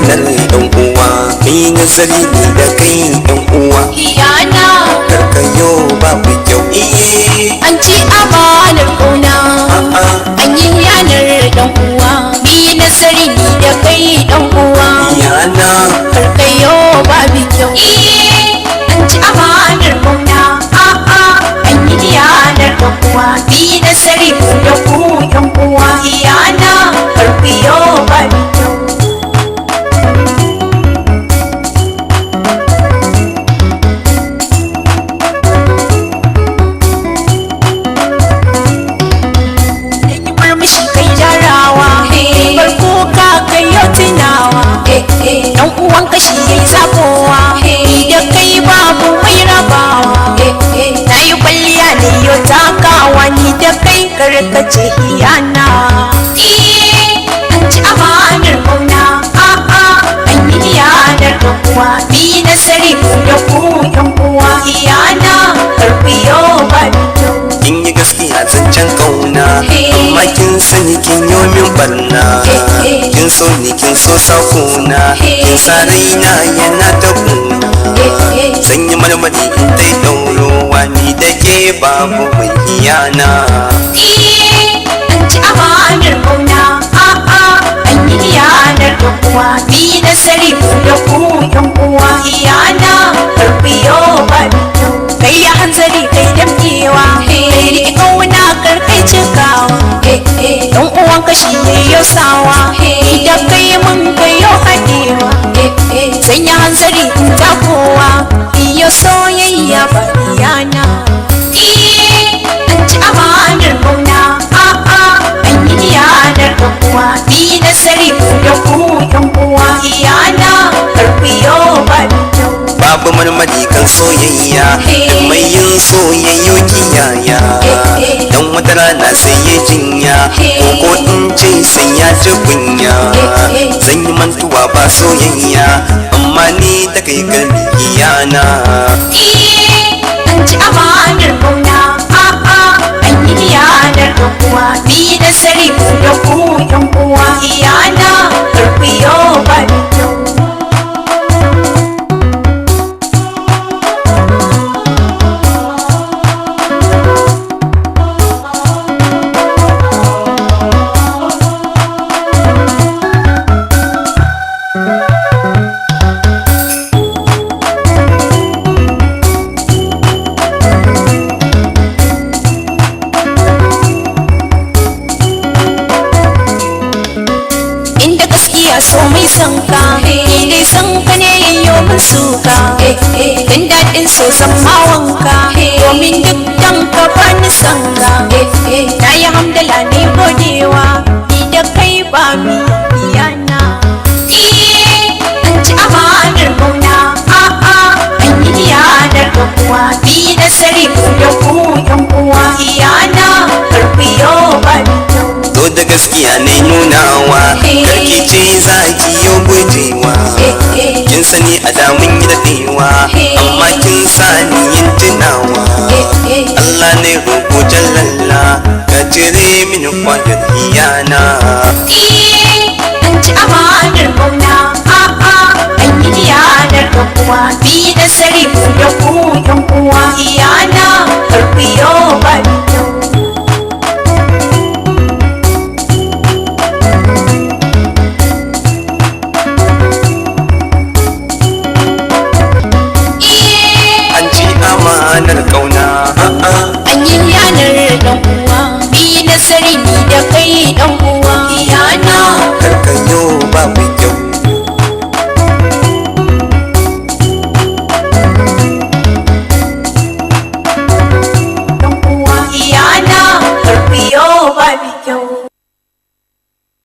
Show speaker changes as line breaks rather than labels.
yanar dan uwa. Mai nazari ni da kai dan uwa.
Iyana
karkayo babu kyau. Iye
an ci amanar ƙauna,
a'a
an yi yanar dan uwa. Bi nazari ni da kai dan uwa.
Iyana
karkayo babu kyau. An ci amanar ƙauna, a'a an yi yanar dan uwa. Bi nazari mu da ku yan uwa. Iyana karkayo babu kyau. Yi murmushi kai jarawa, bar kuka kai yau tunawa. Dan uwan kashi yayi zabowa, ni da kai babu mai rabawa. Na yi kwalliya ne yau takawa, ni da kai karkace iyana. An ci amanar ƙauna, a'a an yi yanar ɗan uwa. Bi nasari mu da ku yan uwa. Iyana karfiyo ba kyau.
Kin yi gaskiya zancen kauna, amma kin sani kin yi min barna. Kin so ni kin so sakona, kin sa raina yana ta kuna. Zan yi marmari in dai ɗaurowa, ni da ke babu mai iyana.
An ci amanar ƙauna, a'a an yi yanar ɗan uwa. Bi nasari mu da ku yan uwa. Iyana karfiyo ba kyau. Kai ya hanzari kai damkewa, kai riƙe ƙauna karkai cikawa. Dan uwan kashi ne yau sawa, ni da kai mun kai yau haɗewa. Sanya hanzari in takowa, iyo soyayya ba iyana. An ci amanar ƙauna, a'a an yi yanar ɗan uwa. Bi nasari mu da ku yan uwa. Iyana karfiyo ba kyau.
Babu marmari kan soyayya, duk mai yin soyayyo kiyaya. Dan wata rana sai ya jinya, ko in ce sai ya ji kunya. Zan yi mantuwa ba soyayya, amma ni da kai kalmi iyana.
An ci amanar ƙauna, a'a an yi yanar ɗan uwa. Bi nasari mu da ku yan uwa. Iyana karfiyo ba kyau. Inda gaskiya so mai son ka, ni dai son ka ne yayyo min suka. Dan daɗin so san ma wanka, domin duk dan ka bani son ka. Na yi hamdala ne godewa, ni da kai ba mi iyana. An ci amanar ƙauna, a'a an yi yanar ɗan uwa. Bi nasari mu da ku yan uwa. Iyana karfiyo ba kyau.
To da gaskiya ne nunawa, karki